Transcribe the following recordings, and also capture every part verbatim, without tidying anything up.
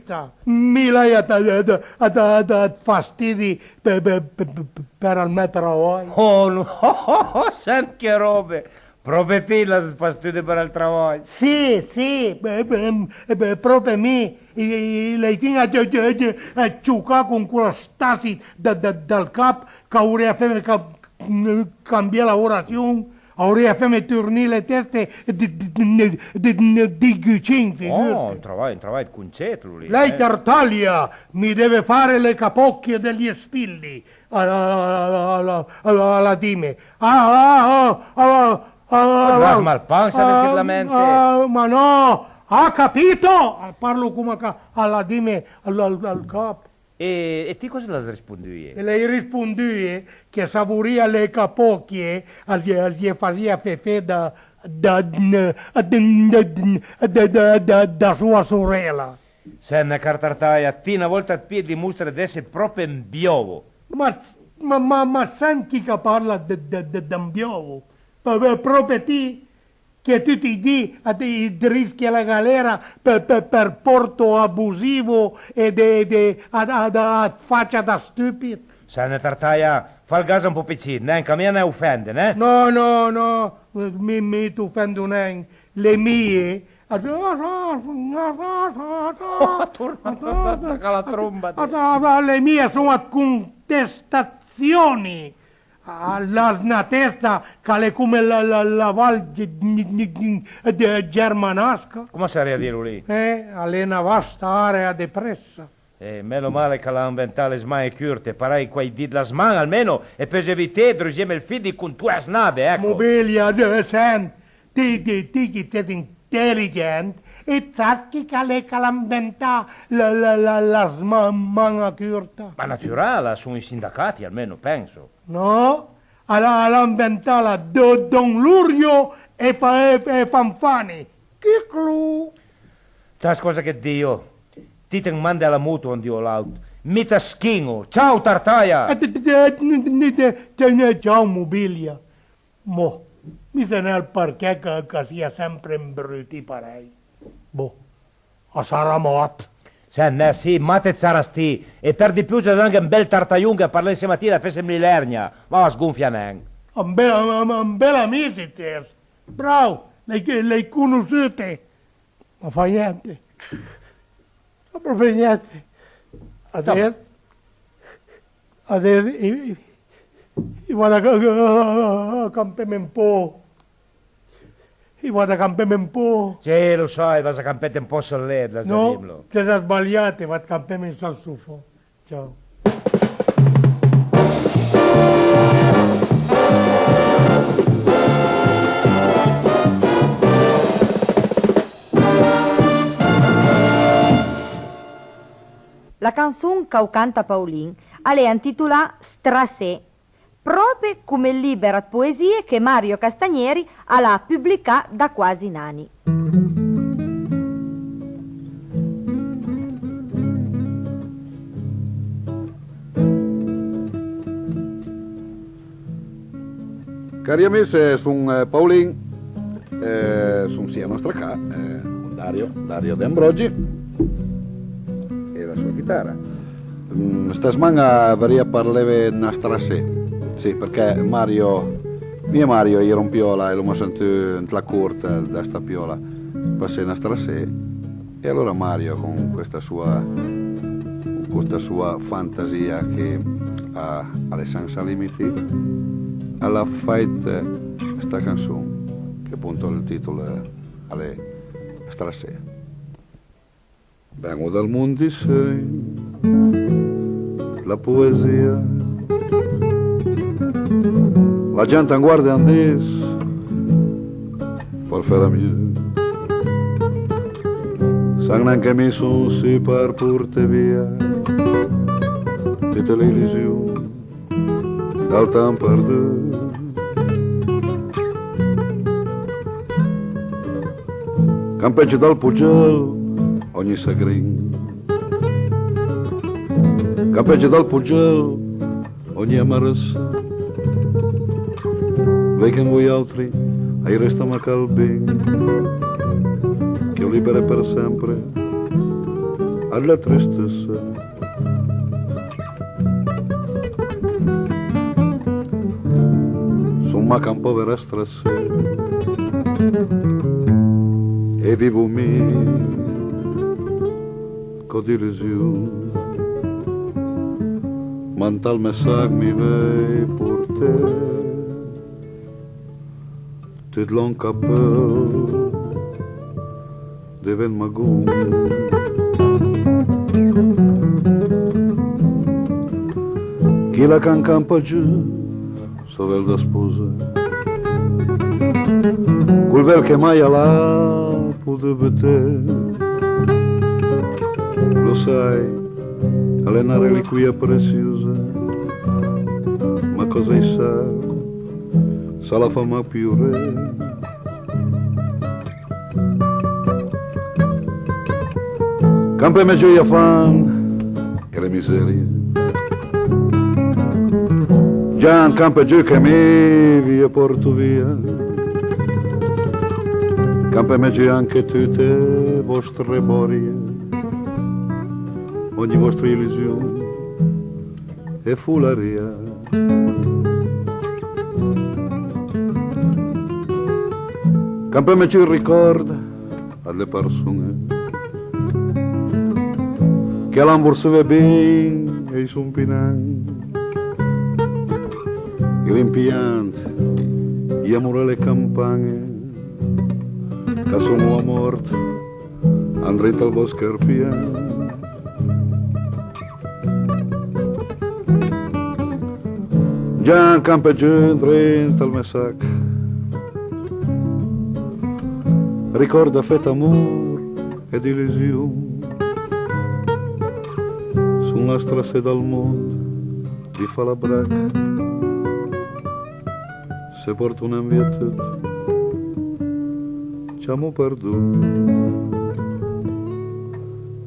pizza. Mi l'hai a, a, a, a, a fastidi per, per, per, per, per ël mè travaj. Oh, no, sent che robe! Pròpe ti l'has fastidi për ël travaj? Sì, sì, beh, beh, beh, pròpe mi, i, i, i l'hai fin a, a, a, a ciocà con quel stasi da, da, dal cap ch'a vorìa feme ca-, cambié lavorassion, a vorìa feme turnì le teste di, di, di, di, di, di gucin, figurte. Oh, un travaj, un travaj ëd concet, lu lì, eh. Lei Tartaglia mi deve fare le capocchie degli spilli, a, a, a, a, a, a, a l'ha dime. Ah, ah, ah, ah, ah, ah, L'has ah, mal pansa, ah, vëstit la mente? Ah, ma no, ha capito? Parlo coma ca, a l'ha dime al, al, al cap. E, e ti còsa l'has rispondùje? E l'hai rispondùje che s'a vorìa le capocchie, a, a, a fasìa fefé da, da, da, da soa sorela. Sent, cara Tartaja, ti na vòlta ëd pì it dimostre d'esse pròpe un biòvo. Ma, ma, ma, ma sent chi ch'a parla dë, dë, dë, dë un biòvo? P-, p-, pròpe ti, che tuti i di it, it rische la galera për, për, për porto abusivo e de, de, a, a, a, a facia da stupid? Sent, Tartaja, fa ël gas un pò pì cit, nen, ch'a mi a n'ofende, nen? No, no, no, mi, mi t'ofendo nen. Le mie Oh, torna a tacà la tromba, ti. L'è mia, son ëd contestazioni. A l'ha na testa ch'a l'é come la, la, la val gj-, gj-, gj-, gj-, gjermanasca. Coma sarìa a dilo lì? Eh, a l'é na vasta area depressa. Eh, meno male ch'a l'ha inventà le sman-e curte, parèj quaidì dla sman almeno e peus evité ëd ruseme ël fil dij contour a snade, ecco. Mobilia, eh, sent, ti, ti, ti ch'i ses inteligent, e sas chi ch'a l'é ch'a l'ha inventà la, la, la, la sma-, man-a curta? Ma natural, a son ij sindacati, almeno, penso. No, a l'ha, a l'ha inventala do-, Don Lurio e fa-, e, e Fanfani. Chiclu! Sas còsa ch'it dij? Ti it mande a la moto a un di o l'àut. Mi it schin-o. Ciao, Tartaja! Eh, te, te, te, te, te, te, ciao, Mobilia. Mo, mi sai nen ël përchè ch'a, ch'a sia sempre imbruti parèj. Boh. A sarà mat. Sent, Nè, sì, mat it saràs ti, e për di più it ses anche un bel tartajon ch'a parla ansema a ti da fessem l'i l'ernia, ma sgonfia nen. Un bel, un, un bel amis it ses. Bravo, l'hai, l'hai conossute. Ma fa niente. Fa proprio niente. Adès, adès, i, i, i vado a ca-, a campeme un po'. I vado a campeme un po'. Sì, lo sai, vas a campete un po' sul let, l'has già dimlo. No, t'has sbagliat, vado a campeme in salsofon. Ciao. La canson ch'au canta Paulin a l'é antitolà Strasé, pròpe come ël lìber ëd poesìe che Mario Castagneri a l'ha publicà da quasi n'ani. Cari amis, eh, son, eh, Paulin, eh, son sì a nòstra ca, eh, con Dario, Dario De Ambrogi e la sua chitara. Mm, sta sman-a a vorìa parleve ëd na strasé. Sì, përchè Mario, mi e Mario i ero an Piola e l'oma sentù ant la cort da sta Piola pasé na strasé. E alora Mario, con questa sua, con questa sua fantasia che a, a l'é sensa limiti, a l'ha fàit sta canson, che appunto ël tìtol a l'é Strasé. Ven-o dal mond dij seugn, la poesìa. La gent a 'm guarda e a 'm dis: "Peuls fera mieu." San nen che mi son su për porté via tute le iliusion dal temp perdù. Campé giù dal pogèl ogni sagrin, campé giù dal pogèl ogni amarëssa. Veuj che an voiàutri a-j resta mach ël bin, ch'o libere për sempre a la tristëssa. Son mach un pòver strasé e vivo mi co d'ilusion, ma ant ël mè sach mi veuj porté tut lòn ch'a peul devent magon. Chila ch'an campa giù, sovèl da sposa, col vèl che mai a l'ha podù buté. Lo sai, a l'é na reliquia presiosa, ma còsa i sa s'a la fa mach pioré. Campeme giù i afan e le miserie. Già an campe giù che mi v'i porto via. Campeme giù anche tute vòstre bòrie, ogni vòstra iliusion e folaria. Campeme giù ël ricòrd le përson-e che a l'han vorsùve bin e i son pì nen. I rimpiant i amorele campan-e ch'a son-o a mòrt andrinta al bòsch carpian. Già an campé giù andrinta al mè sach ricòrd d'afet, amor e d'ilusion. Son la strassa dal mond, di fala brach. Se pòrto nen via tut, ciamo perdon.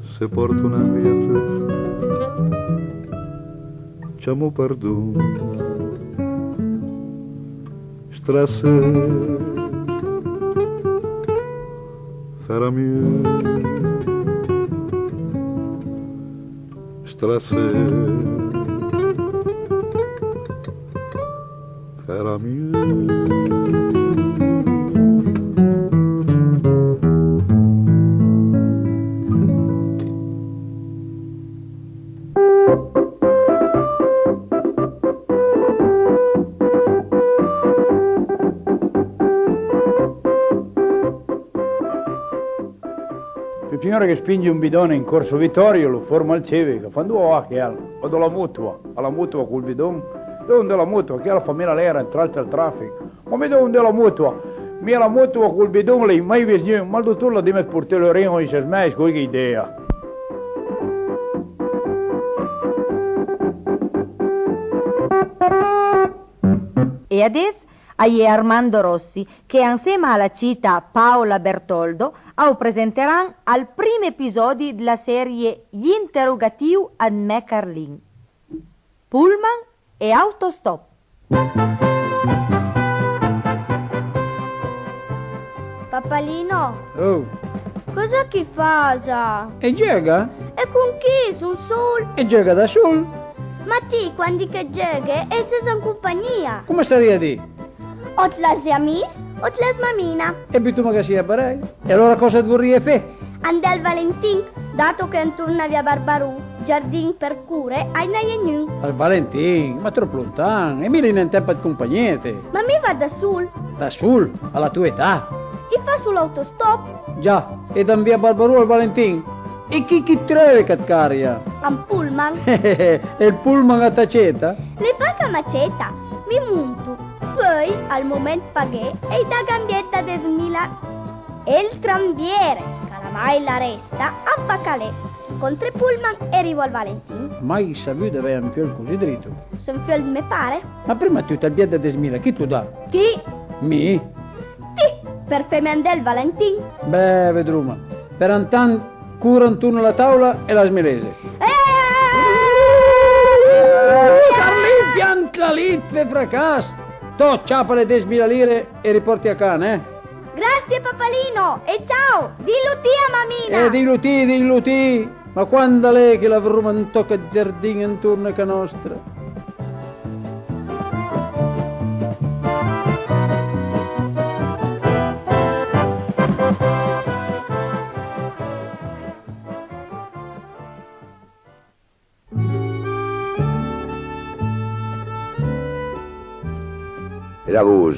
Se pòrto nen via tut, ciamo perdon. Strassa, fera mia. Strassa, fera mia. Un signore che spinge un bidone in corso Vittorio, lo ferma il civico, fa: "Andoa va chel?" "Vado alla mutua." "Alla mutua col bidon?" "Dove, andoa alla mutua? Chel a fa mila lire, intralcia al traffico." "Ma mi dove, andoa alla mutua?" "Mi alla mutua col bidon l'hai mai vist gnun, ma il dottor l'ha dime ëd portelo a Rin, o i ses mèis, coj gh'idea." E adess a-i é Armando Rossi che, ansema a la cita Paola Bertoldo, a u presenteran al prim episòdi dla serie J'interogatìu ëd mè Carlin. Pullman e autostop. Papalino, Oh, còsa ch'i fasa? E giöga? E con chi? Son sol? E giöga da sol. Ma ti, quandi che giöghe, e ses an compagnia. Come starìa a dì? O t'l'has amis, o t'l'has mamina. E butoma ch'a sia parèj. E alora còsa it vorrìe fé? Andé al Valentin, dato che antorn a via Barbarù, giardin për cure, a-i n'a-i é gnun. Al Valentin? Ma tròp lontan, e mi l'hai nen temp ëd compagniete. Ma mi i vado da sol. Da sol? A la toa età? I faso l'autostop. Già, e da an via Barbarù al Valentin? E chi ch'it treuve ch'at caria? An pullman. E ël pullman a t'aceta? L'é pa ch'am aceta, mi monto. Peui, al moment paghé, e-i dà gambié da desmila. E ël trambiere, ch'a l'ha mai la resta, a fa calé. Incontro ij pullman e rivo al Valentin. Mai savù d'avèj un fiol così drito. Son fiol ëd mè pare. Ma prima ëd tut, ël bièt da desmila, chi it lo dà? Ti. Mi? Ti, për feme andé al Valentin. Beh, vedroma. Però antant cor antorn a la taula e lassme lese. Eh! Carlin, pianta lit, fé fracass! Tò, ciapa le desmila lire e ripòrte a ca, eh? Grazie, papalino, e ciao! Dillo ti a mamina! Eh, dillo ti, dillo ti! Ma quand l'é che l'avroma un tòch ëd giardin antorn a ca nòstra? E la vos,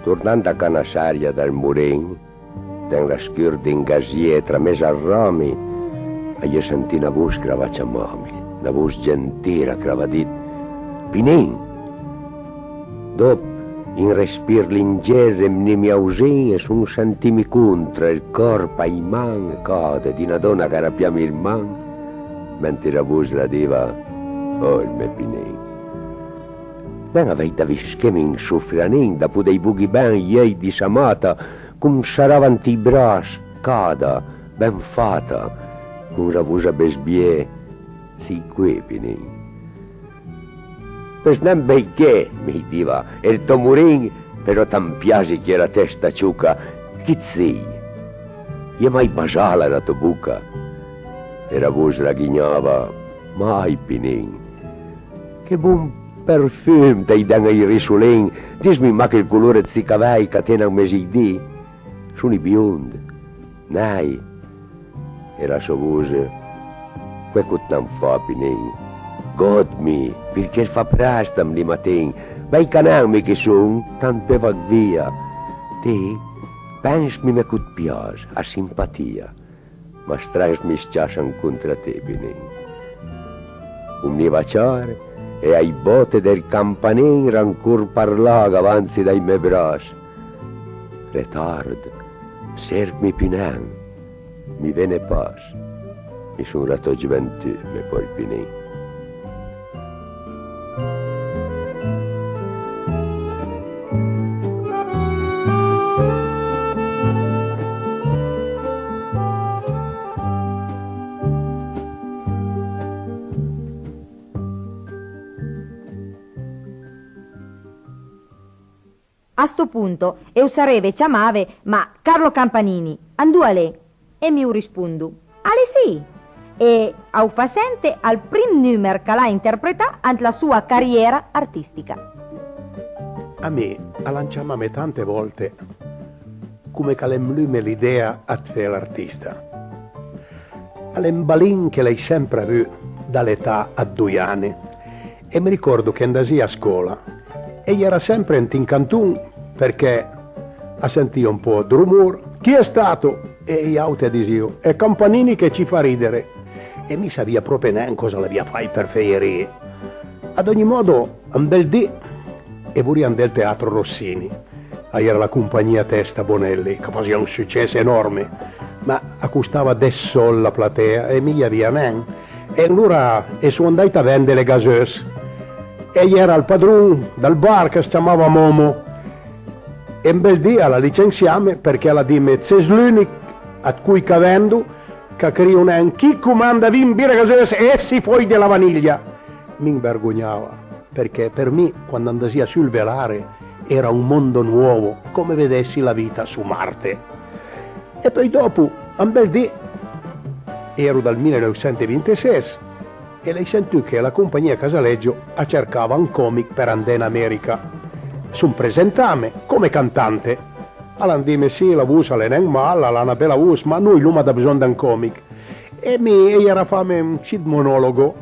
tornand a ca na sèria dal Morin, dent la scur d'un gasier, trames ai rami, a-i é sentì na vos ch'a l'ava ciamame, na vos gentila ch'a l'ava dit: "Pinin!" Dòp un respir lengger, m'ni mia ausin e son sentime contra ël còrp, ai man, cade di na dòna ch'a l'era pià mil man, mentre la vos la diva: "Oh, ël mè Pinin!" Nen avèj da vischeme un sofranin, da podèj voghé ben j'euj di sa mata, com sarava ant ij brass, cada, ben fata, con la vos a besbié: "Sei qué, Pinin?" "Peuss nen beiché", m'i diva, "ël tò Morin, però t'am piasi chèla testa cioca, chi it sei? J'é mai basala la tò boca?" E la vos la ghignava: "Mai, Pinin." "Che bon përfum t'hai dent ai rissolin, disme mach ël color ëd sij cavèj ch'a t'é nen mesij di." "Son-i biond." Nèi, e la sò vose: «Còs che it n'an fàit, Pinin? Gòdmi, përchè as fàs prest, an, li matin, bèi ca nen mi chi son, tant peuv via. Ti, pensmi me ch'it pias, a simpatìa, ma stress mi s-ciassa an contra ti, Pinin.» Omni baciare e ai bòte dël campanin, rancor parlà a-gavanzi dai mè brass. Retard, servmi pì nen, mi ven-e pas, mi son la tò gioventù, me pòer Pinin. A sto punto, eu sareve ciamave, ma Carlo Campanini, andoa l'é? E mi o rispondo: «A l'é sì!» E a o fa sente al prim numer ch'a l'ha interpretà ant la soa cariera artistica. A mi a l'han ciamame tante vòlte, come ch'a l'é mnume l'idea ëd fé l'artista. A l'é un balin che l'hai sempre avù da l'età ëd doi ani, e me ricòrdo che andasìa a scòla e i era sempre ant un canton, përchè a sentìo un pò ëd rumor: «Chi è stato?» E i àutri a disìo: «È Campanini che ci fa ridere.» E mi savìa pròpi nen còsa l'avìa fàit për feje rì. Ad ogni modo, un bel dì, e vorìa andé al Teatro Rossini. A-i era la compagnia Testa Bonelli, ch'a fasìa un sucès enòrme, ma a costava des sòld la platea e mi i avìa nen. E alora e son andàit a vende le gazeuse. E a-i era ël padron dël bar ch'as ciamava Momo. E un bel dì a l'ha licensiame përchè a l'ha dime: «It ses l'ùnich ëd coj ch'a vendo ch'a crìo nen. Chi comanda vin bire gazeuse e si fòi de la vaniglia?» Mi m'vergognava, përchè për mi, quand andasìa sul velare, era un mondo nuovo, come vedessi la vita su Marte. E peui dòpo, un bel dì, ero dal mila neuvsent e vinteses, e l'hai sentù che la compagnia Casaleggio a cercava un comic për andé an America. Son presentame come cantante. A l'han dime: «Sì, la vos a l'é nen mal, a l'ha na bela vos, ma noi l'oma da bzògn d'un comic.» E mi i era fame un cit monologo,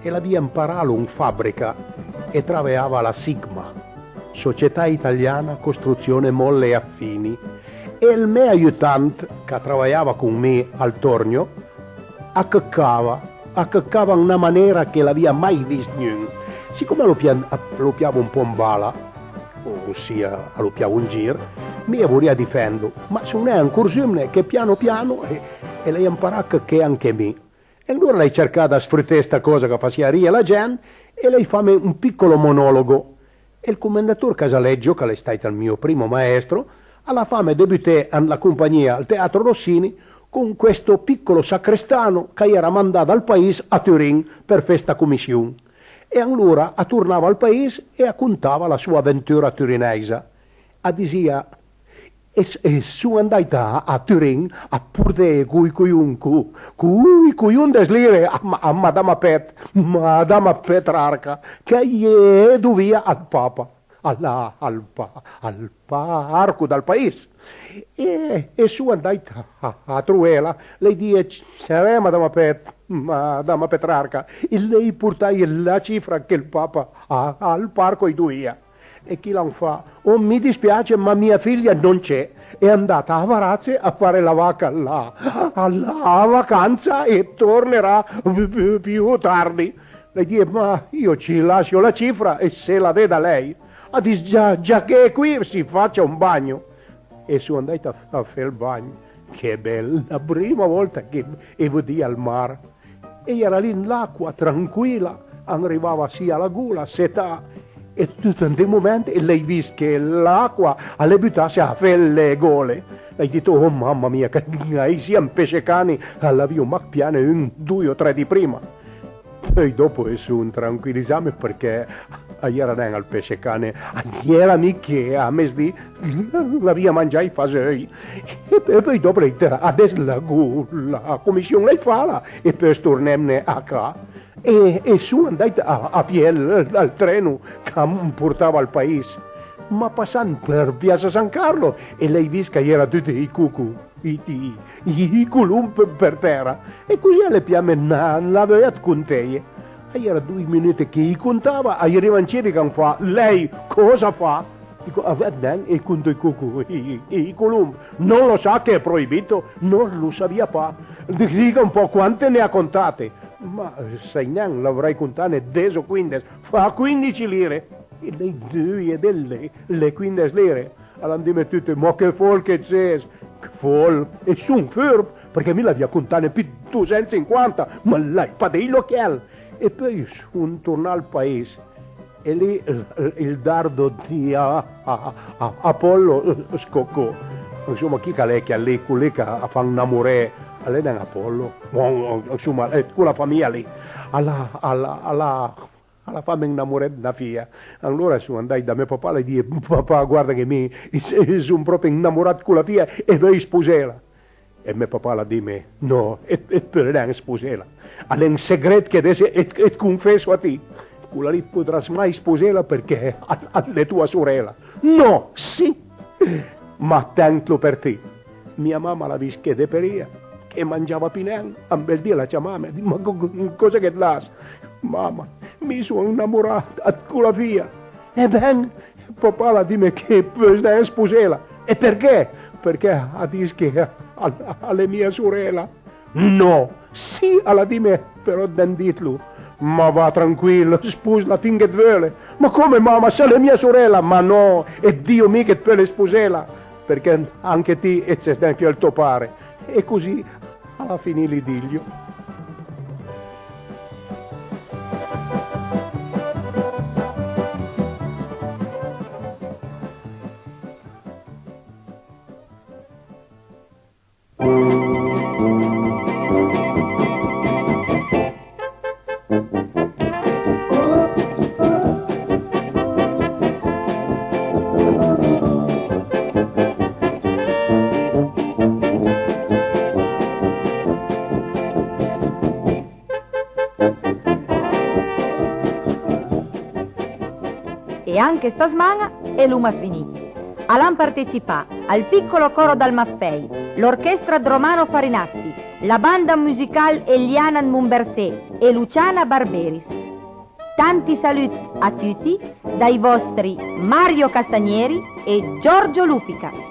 e l'avìa amparalo an fabrica, e travajava a la Sigma, Società Italiana Costruzione Molle e Affini, e ël mè aiutant, ch'a travajava con mi al torgno, a chëcava, a chëcava an na manera che l'avìa mai vist gnun. Sicome a lo pia-, a lo piavo un pò an bala, ossia a lo piavo an gir, mi a vorìa difendo, ma son nen ancorzumne che piano piano e, e l'hai amparà a chëché anche mi. E alora l'hai cercà da sfruté sta còsa ch'a fasìa rìe la gent e l'hai fame un pìcolo monologo. E ël comendator Casaleggio, ch'a l'é stàit ël mio primo maestro, a l'ha fame debuté an la compagnia al Teatro Rossini con questo piccolo sacrestano ch'a-i era mandà dal pais a Turin për fé sta comission. E alora a tornava al pais e a contava la soa aventura turinèisa. A disìa: «E s-, e son andàit a, a Turin a porté coj cojon, co-, coj cojon des lire a, a Madama Pet-, Madama Petrarca, ch'a-i é dovìa al Papa, al, al pa-, al parco dal pais.» E, e son andàit a, a, a trovela, l'hai dije: «Ciamé, Madama Pet-, Madama Petrarca, l'hai portaje la cifra che ël Papa a, al parco i dovìa.» E chi l'han fa: «Oh, mi dispiace, ma mia figlia non c'è, è andata a Varazze a fare la vaca là, alla vacanza e tornerà pi-, pi-, più tardi.» L'hai dije: «Ma io ci lascio la cifra e se la veda lei.» A dis: «Già, già che è qui, si faccia un bagno.» E son andàit a, a fé ël bagn. Che bel, la prima vòlta che i vedìa ël mar. E i era lì an l'acqua, tranquila, a-j rivava sì a la gola, setà, e tut ant un moment l'hai vist che l'acqua a l'é butasse a fé le gole. L'hai dito: «Oh, mamma mia, ch'a-i sia un pescecane, a l'avìo mach piane un, doi o tre dì prima.» Peui dòpo i son tranquilizame përchè a-i era nen ël pescecane, a-i era mi che a mesdì l'avìa mangià ij faseui. E, e peui dòpo l'hai tirà, adess la, la comission l'hai fala e peui sturnemne a ca. E, e son andàit a, a pié ël, ël treno ch'am portava al pais. Ma passand për Piazza San Carlo e l'hai vist ch'a-i era tuti ij coco. i, i, i, i colomb për tèra. E così a l'é piame na, na veuja ëd conteje. A-i era doi minute che i contava, a-i riva un cievi ch'an fa: «Lei cosa fa?» Dico: «Ah, va ben, e conto i co-, co-, i, i, i colomb. Non lo sa che è proibito?» Non lo savìa pa. Diga un po', quante ne ha contate? Ma sai nen, l'avrei contane des o quindes. Fa quindici lire. E lei deuie de le, le quindes lire. A l'han dime tuti: «Ma che fol che it ses!» Che fol? E son furb, përchè mi l'avìa contane pì ëd dosent sinquanta, ma l'hai pa deilo chiel. E peui son tornà al pais. E lì il, il dardo di a, a, a, Apollo, eh, scocò. Insoma, chi ch'a l'é chiel lì, col lì ch'a, a fan namoré, a l'é nen Apollo? Bon, insoma, eh, cola famija lì. A l'ha, a l'ha, a l'ha, a l'ha fame ënamoré ëd na fija. Alora son andàit da me papà, l'hai dije: «Papà, guarda che mi, i, i son pròpi ënamorat ëd cola fija e veuj sposela.» E me papà a l'ha dime: «No, e, e it peule nen sposela. A l'é un segret che adess e, e it confesso a ti. Cola lì it podràs mai sposela përchè a, a l'é toa sorela.» «No, sì! Ma tentlo për ti. Mia mama a l'ha vist che deperìa, che mangiava pì nen, un bel dì a l'ha ciamame, a l'ha dime: "Ma co-, co-, còsa che it l'has?" "Mama, mi son ënamorà ëd cola fija." «E ben, papà a l'ha dime che it peus nen sposela.» «E përchè?» «Përchè a dis che a, a, a l'é mia sorela.» «No!» «Sì», a l'ha dime, «però it dev ditlo.» «Ma va tranquil, sposla fin che it veule.» «Ma come, mama, s'a l'é mia sorela?» «Ma no, it dilo mi che it peule sposela, përchè anche ti it ses nen fieuj ëd to pare.» E così a l'ha finì l'idilio. E anche sta sman-a e l'oma finì. A l'han partecipà al Piccolo Coro dal Maffei, l'orchestra ëd Romano Farinatti, la banda musical Eliana ëd Mombersé e Luciana Barberis. Tanti salut a tuti dai vòstri Mario Castagneri e Giorgio Lupica.